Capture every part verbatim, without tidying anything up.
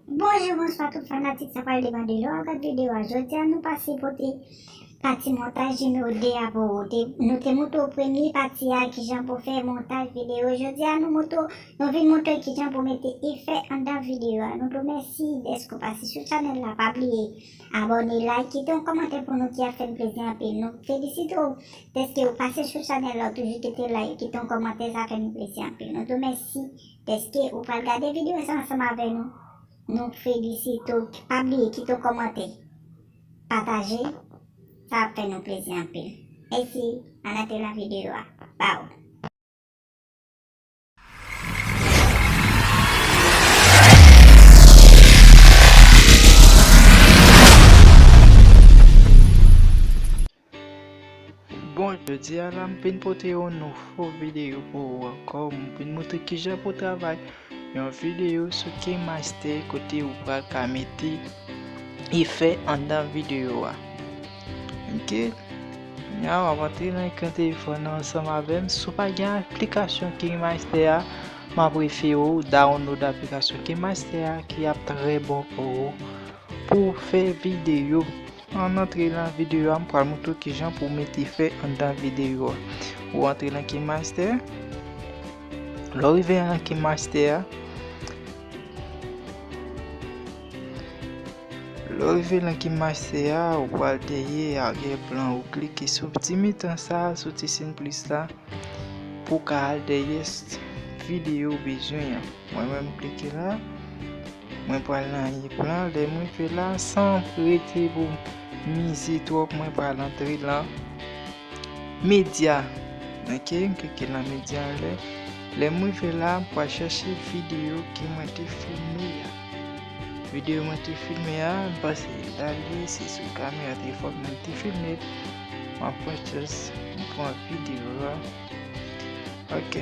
Bonjou, bonswa tout fanatik sa pral devan de lè w ap gad videyo a. Jodi a nou pase pote pati montaj nimewo de a pou ou. Te, nou te montre w premye pati a, kijan pou fè montaj videyo. Jodi a nou montre w, nou vin montre w kijan pou mete efè anndan videyo a. Nou di w mèsi dèske w pase sou chanèl la. Pa bliye abòne, like, kite yon kòmantè pou nou ki ap fè n plezi anpil. Nou felisite w dèske w pase sou chanèl la, w toujou kite like, kite yon kòmantè, sa fè nou plezi anpil. Nou di w mèsi dèske ou pral gade videyo sa ansanm avè nou. Nou felisite w. Pa bliye kite yon kòmantè, pataje, sa ap fè nou plezi anpil. Mèsi, ann antre nan videyo a. Baww. Bon, jodi a la, m vin pote yon nouvo videyo pou ou ankò. M vin montre kijan pou travay yon videyo sou KineMaster kote ou pral ka mete efè anndan videyo a. Ok? Kounye a, w ap antre nan ekran telefòn nan ansanm avè m. Si w pa gen aplikasyon KineMaster a, m ap refere w download aplikasyon KineMaster a ki ap trè bon pou ou pou w fè videyo. Ann antre nan videyo a, m pral montre w kijan pou w mete efè anndan videyo a. Ou antre nan KineMaster. Lè w rive nan KineMaster a, lè w rive nan KineMaster a, ou pral dèyè aryè plan, ou klike sou ti mitan sa a, sou ti siy plis la, pou w ka al dèyè s-, videyo w bezwen an. Mwen menm, m klike la. Mwen pral nan aryè plan. Lè m rive la, san rete pou m mize twòp, mwen pral antre lan medya. Ok, m klike lan medya. Lè, lè m rive la, m pral chèche videyo ke mwen te filme a. Videyo mwen te filme a, m pase la li, se sou kamera telefòn mwen te filme. M ap pran chans, m pran videyo a. Ok.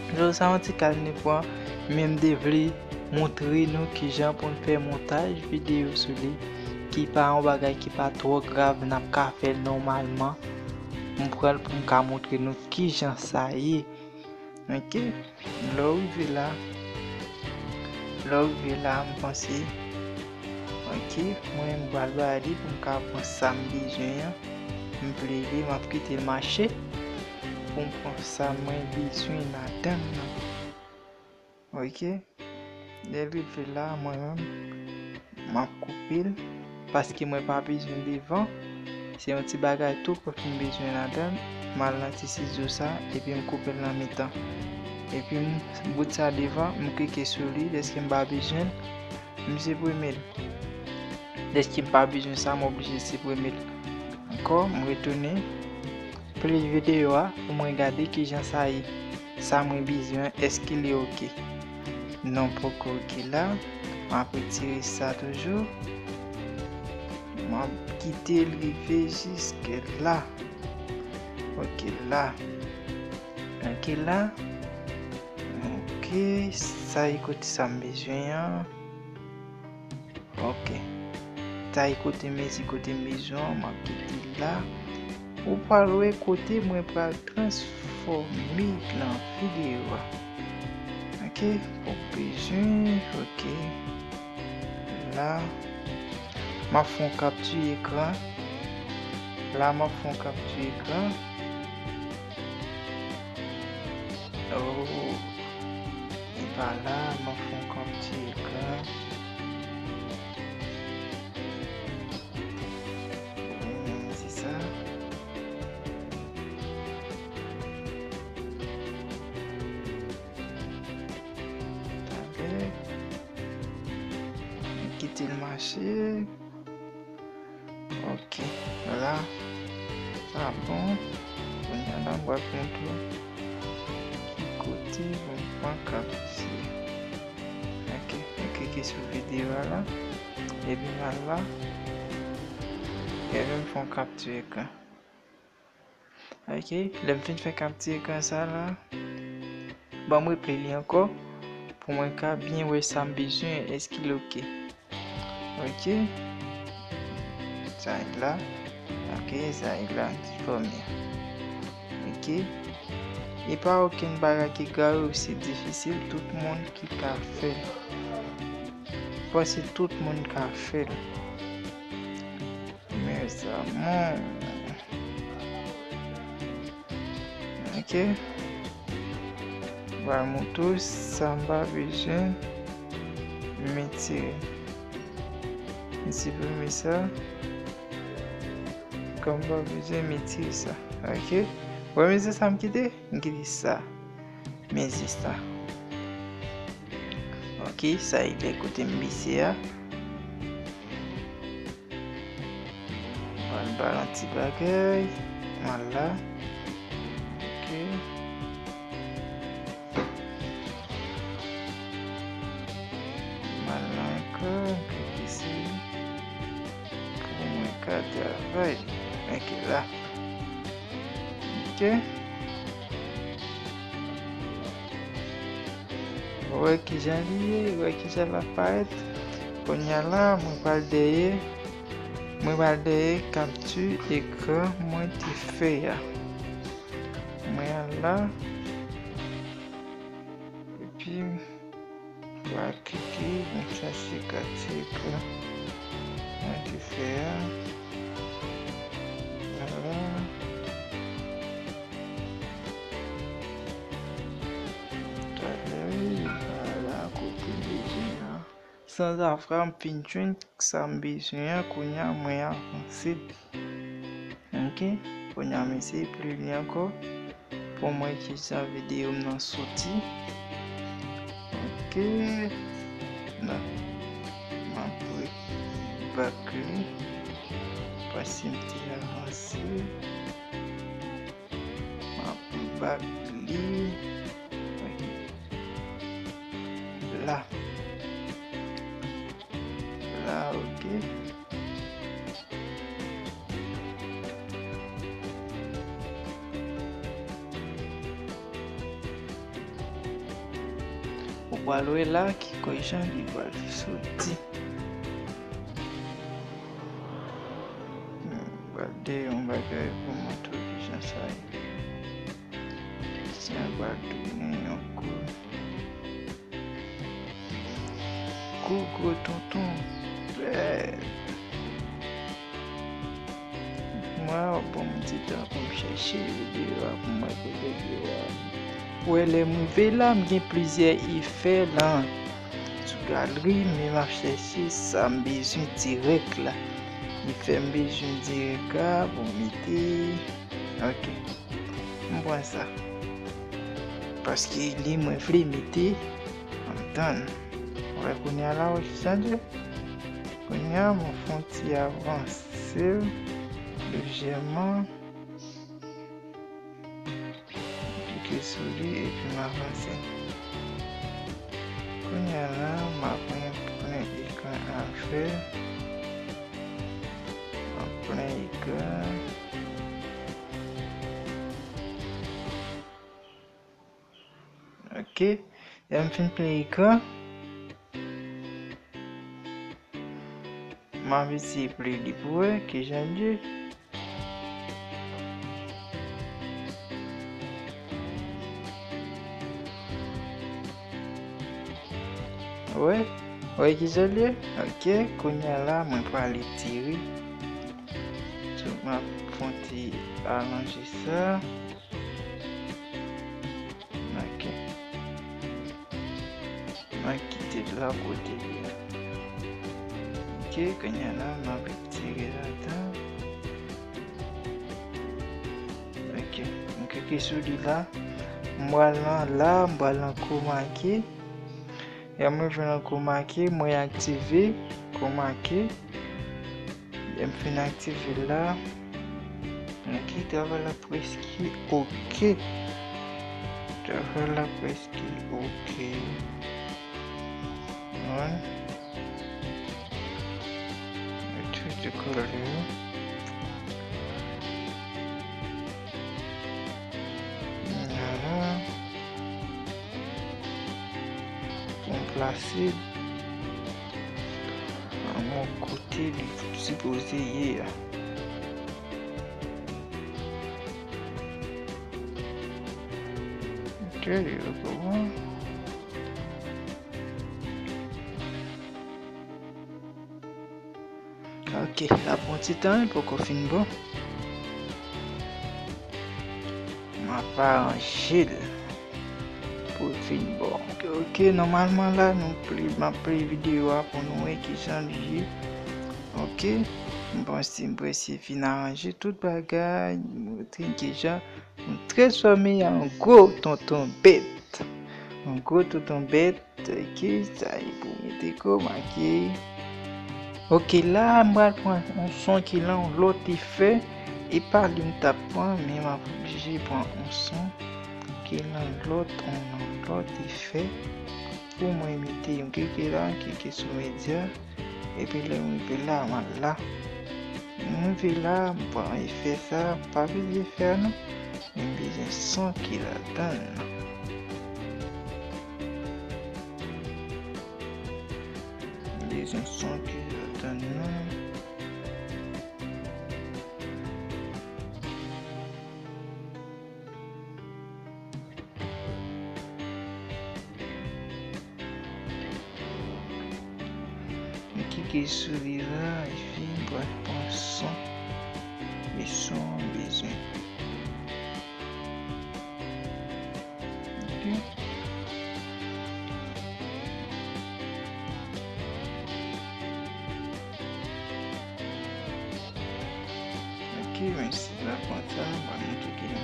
Videyo sa yon ti kal li pran, men m te vle montre nou kijan pou n fè montaj videyo sou li, ki pa yon bagay ki pa twò grav, n ap ka fè l nòmalman. M pran l pou m ka montre nou kijan sa ye. Ok? Lè w rive la, lè w rive la, m panse, ok, mwen m pral bay li pou m ka pran sa m bezwen an. M plede, m ap kite l mache pou m pran sa mwen bezwen ladan l nan. Ok? Lè l rive la, mwen menm, m ap koupe l, paske mwen pa bezwen devan. Se yon ti bagay tou kòk m bezwen ladan l. M al nan ti sizo sa, epi m koupe l nan mitan. Epi m, bout sa devan, m klike sou li, dèske m pa bezwen l. M siprime l. Dèske m pa bezwen sa, m oblije siprime l. Ankò, m retounen play videyo a pou mwen gade kijan sa ye. Sa mwen bezwen, èske li oke? Non, poko oke la. M ap retire sa toujou. M ap kite l rive jiske la. Ok, la. Ok, la. Ok, sa e kote sa m bezwen an. Ok. Sa e kote m mezi, kote m bezwen an, m ap kite l la. Ou pral wè kote mwen pral transfòme l an videyo a. Ok, pou bezwen, ok. La, m ap fè yon kapti ekran. La, m ap fè yon kapti ekran. Oh, e pa la, m ap fè yon kapti ekran. Hmm, se sa. Talè. Kite l mache. Ok, la, sa bon. Kounye a la, m pral montre w ki kote pou m pran kapti. Ok, m klike sou videyo a la. Epi m al la. Epi m fè yon kapti ekran. Ok, lè m fin fè kapti ekran sa la, ban m replay li ankò pou mwen ka byen wè sa m bezwen, èske l oke. Ok, sa e la. Ok, sa e la, m ti fòme. Ok, e pa okenn bagay ki grav, se difisil, tout moun ki ka fè l. panse tout moun ka fè l. Mes amours. Ok. Ba m tou sa m pa bezwen m etire. M siprime sa. Kòm m pa bezwen m etire sa. Ok. Wè mezi sa m kite? M kite sa. Mezi sa. Ok, sa e lè kote m bese a. Mwen ba l yon ti bagay. Mwen la. Ok. Mwen la ankò, m klike sou li pou mwen ka travay. Ok, la. Ok. Wè kijan li ye, wè kijan l ap parèt. Kounye a la, mwen pral dèyè, mwen pral dèyè kapti ekran mwen te fè a. Mwen al la, epi mwen klike, mwen chache kapti ekran mwen te fè a. Vwala. Talè, wi, vwala, kote m bezwen an. Sanzafra, m fin jwenn sa m bezwen an, kounye a mwen avanse. Ok, kounye a m eseye pli li ankò pou m wè kijan videyo m nan soti. Ok, la, m ap rebak li, paske m te avanse. M ap bak li. La. La, ok. Ou pral wè la ki kote jan li pral soti. Hmm, gade yon bagay pou montre w kijan sa ye. Sa va tounen yon kou. Kou gwo tonton. Bèl. Mwen, bon, m ti tan pou m chèche videyo a pou m wè kote videyo a. Wè, lè m rive la, m gen plizyè efè la sou galri, men m ap chèche sa m bezwen dirèk la. Efè m bezwen dirèk la, bon, mete. Ok. M pran sa. Paske li mwen vle mete anndan. Wè kounye a la, wè ki sa l ye. Kounye a, mwen fè yon ti avanse l lejèman. Klike sou li epi m avanse. Kounye a la, m ap pran plen ekran a fè. M ap plen ekran. Ok. Lè m fin plen ekran, m ap eseye plen li pou wè kijan l ye. Wè, wè kijan l ye? Ok, kounye a la, mwen pral etire. So, m ap fè yon ti alonje sa. Ok. Mwen kite l la kote li ye. Ok, kounye a la, m ap retire ladan. Ok, m klike sou li la. M pral nan la, m pral nan chroma key. Lè mwen jwenn nan chroma key, mwen aktive chroma key. Lè m fin aktive l la, ok, travay la prèske ok. Travay la prèske ok. Wi. Mete ti koulè yo. Vwala. Pou m plase l nan kote li sipoze ye a. Ok, li rete bon. Ok, l ap pran ti tan, li poko fin bon. M ap aranje l pou l fin bon. Ok, ok, nòmalman la, nou play, m ap play videyo a pou nou wè kijan l ye. Ok, m panse m prèske fin aranje tout bagay, montre kijan m transfòme an gwo tonton bèt. An gwo tonton bèt. Ok, sa e pou mete kòmake. Ok, la m pral pran yon son ki lan yon lòt efè. E pa li m t ap pran, men m ap oblije pran yon son ki lan lòt, yon lòt efè pou mwen mete yon klike la, klike sou medya. Epi lè m rive la, m al la. M rive la, m pran efè sa, pa bliye efè a non. Men m bezwen son ki ladan l nan. M bezwen son ki ladan l nan. M klike sou li la, epi m pral pran son. E son an bezwen. Ok. Ok, men si la konsa, m pral montre ki la.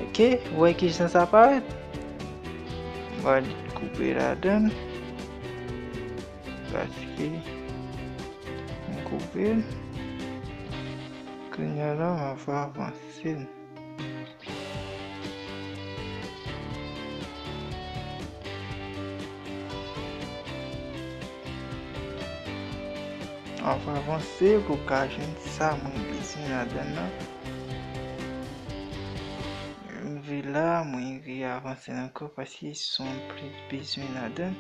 Ok, ou wè kijan sa parèt? M pral koupe ladan l. Paske m koupe l. Kounye a la, m ap avanse l. M ap avanse pou ka jwenn sa mwen bezwen ladan nan. M rive la, mwen rive avanse l ankò paske son m plis bezwen ladan.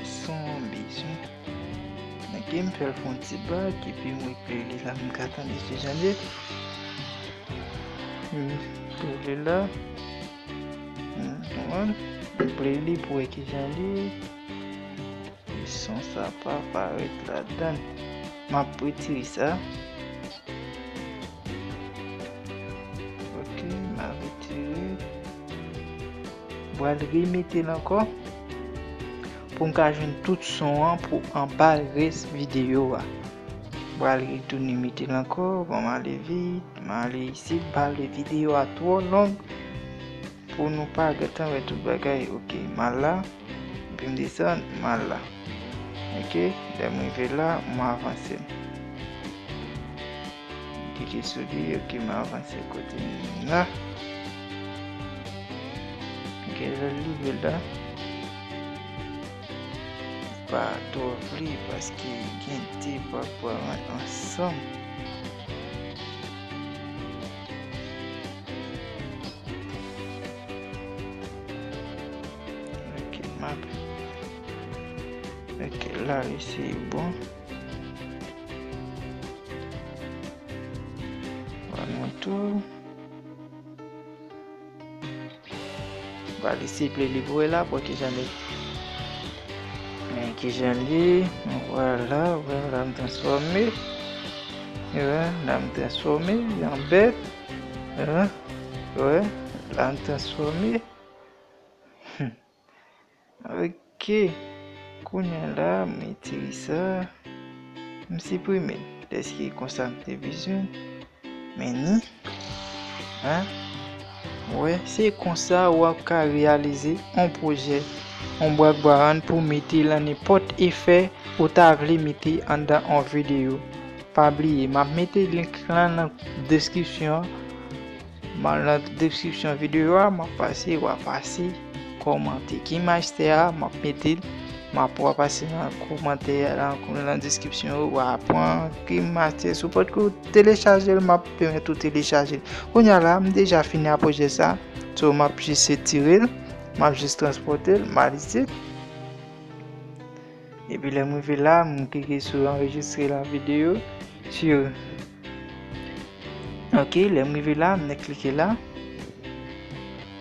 Son an bezwen. Ok, m fè l fè yon ti bak, epi m regle li la, m ka tande kijan l ye. M regle la. M konprann. M regle li pou wè kijan l ye. Son sa pa parèt ladan. M ap retire sa. Ok, m ap retire. M pral remete l ankò pou m ka jwenn tout son an pou anba rès videyo a. M pral retounen mete l ankò. Bon, m ale vit, m ale isit, m pa vle videyo a twò long. Pou nou pa gentan wè tout bagay. Ok, m al la. Epi m desann, m al la. Ok, lè m rive la, m avanse. Klike sou li, ok, m avanse kote m la. Ok, lè l rive la, pa twò vle paske gen de bò pou al ansanm. Ok, m ap. Ok, la, li se bon. Ba nou tou. Ba li siple li pou wè la, pou kijan li. Men kijan li, vwala, vwala, m transfòme. Wè, la m transfòme an bèt. Wè, wè, la m transfòme. Ok. Kounye a la, m retire sa. M siprime l. Dèske konsa m te bezwen. Men ni. Hein? Wè, se konsa w ap ka reyalize yon pwojè, yon bwat bwarann pou mete lan nenpòt efè ou ta vle mete anndan yon videyo. Pa bliye, m ap mete link lan nan deskripsyon an. Nan deskripsyon videyo a, m ap pase, w a pase kòmante. KineMaster a, m ap mete l. M ap, w a pase nan kòmantè a, nan, nan deskripsyon yo, w a pran KineMaster. Si w potko telechaje l, m ap pèmèt ou telechaje l. Kounye a la, m deja fini ak pwojè sa. So, m ap jis etire l, m ap jis transpòte l, m al isit. Epi lè m rive la, m klike sou anrejistre la videyo. Sou Ok, lè m rive la, m mèt klike la.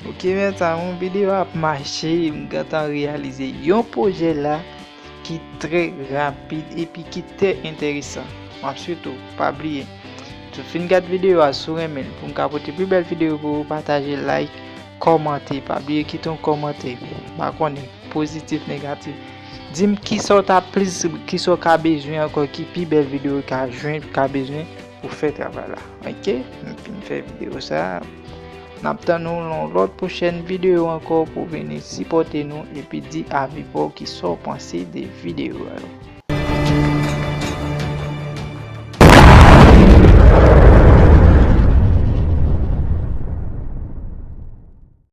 Ok, mèt sa yon videyo ap mache, m gentan reyalize yon pwojè la ki trè rapid epi ki trè enteresan. M ap swete w pa bliye, si w fin gad videyo a, si w renmen l, pou m ka pote pi bèl videyo pou ou, pataje, like, kòmante. Pa bliye kite yon kòmantè. M pa konnen, pozitif, negatif. Di m kisa w ta plis, kisa w ka bezwen ankò, ki pi bèl videyo w ka jwenn, ka bezwen pou fè travay la. Ok, m fin fè videyo sa. N ap tann nou nan lòt pwochèn videyo ankò pou vini sipòte nou epi di avi pa w, kisa w panse de videyo a.